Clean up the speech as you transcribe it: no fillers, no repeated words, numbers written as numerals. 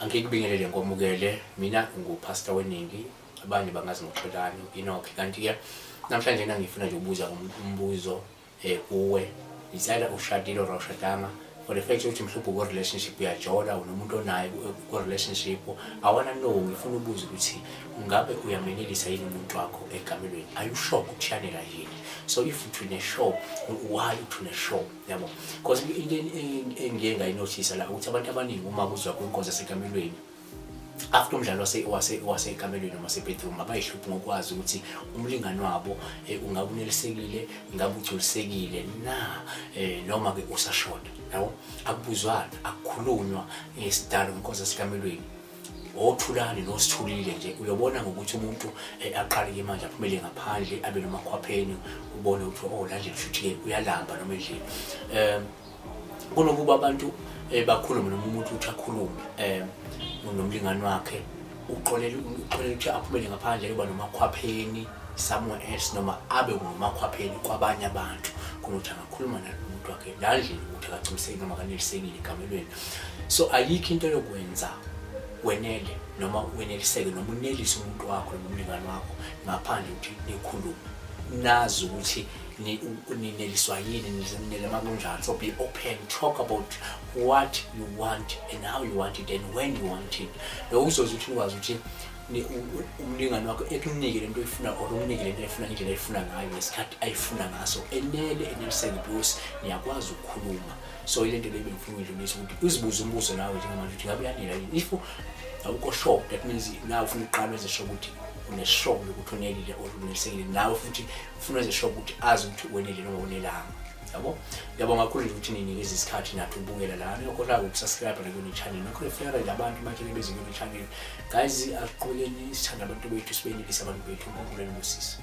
Angikubingelele ngomukele mina nguPastor weningi, abanye bangazi ngoXolani Enoch. Kanti-ke namhlanje na ngifuna nje ukubuza umbuzo kuwe. It's either ushadile or awushadanga. For the fact ukuthi mhlawumbe ku-relationship uyajola, unomuntu onaye ku-relationship, I wanna know, ngifuna ukubuza ukuthi ngabe uyamenelisa yini umuntu wakho ekamelweni? Are you sure ukuthi uyanela yini? So if uthi une-sure, why uthi une-sure? Yabo, because into engiye ngayinothisa la ukuthi abantu abaningi uma kuzwa kwinkonzo yasekamelweni, after umdlalo wasekamelweni noma sebedroom, abayihluphi ngokwazi ukuthi umlingani wabo ungabe unelisekile, ngabe ugculisekile na, noma-ke usashoda. Yabo, akubuzwana, akukhulunywa ngesidalo ngenkonzo yasekamelweni. Othulani nosithulile nje, uyobona ngokuthi umuntu aqale-ke manje aphumele ngaphandle, abe nomakhwapheni, ubone ukuthi oh, la nje kushuthi-ke uyalamba noma endlini. Kunokuba abantu bakhulume noma umuntu uthi akhulume nomlingani wakhe, uxolela ukuthi aphumele ngaphandle, ayoba nomakhwapheni somewhere else, noma abe ngumakhwapheni kwabanye abantu, kunokuthi angakhuluma nalo muntu wakhe la ndlini ukuthi akagculisekile noma akanelisekile ekamelweni. So ayikho into yokwenza wenele noma weneliseke noma unelise umuntu wakho noma umlingani wakho ngaphandle ukuthi nikhulume, nazi ukuthi nineliswa yini, ninele makunjani. So be open, talk about what you want and how you want it and when you want it. Lokho kuzoza ukuthi nikwazi ukuthi umlingani wakho ekunike lento oyifuna or umnike lento ayifuna ngendlela ayifuna ngayo ngesikhathi ayifuna ngaso, enele eneliseke, because niyakwazi ukukhuluma. So ile nto leyo bengifuna ukuyidlulisa, ukuthi uzibuze umbuzo nawe njengamanje ukuthi ngabe uyanela yini. If awukho sure, that means nawe ufuna uqala wenze sure ukuthi une-sure yokuthi unelile or unelisekile, nawe futhi ufuna wenze sure ukuthi azi ukuthi wenele noma unelanga. Yabo, ngiyabonga kakhulu nje ukuthi ninikeza isikhathi nathi ukubukela la. Ningakhohlwa ukusubscribe nakule channel, nokurefera nje abantu batshele beze kule channel. Guys, asiqhubekeni sithanda abantu bethu, sibenelise abantu bethu. UNkulunkulu anibusise.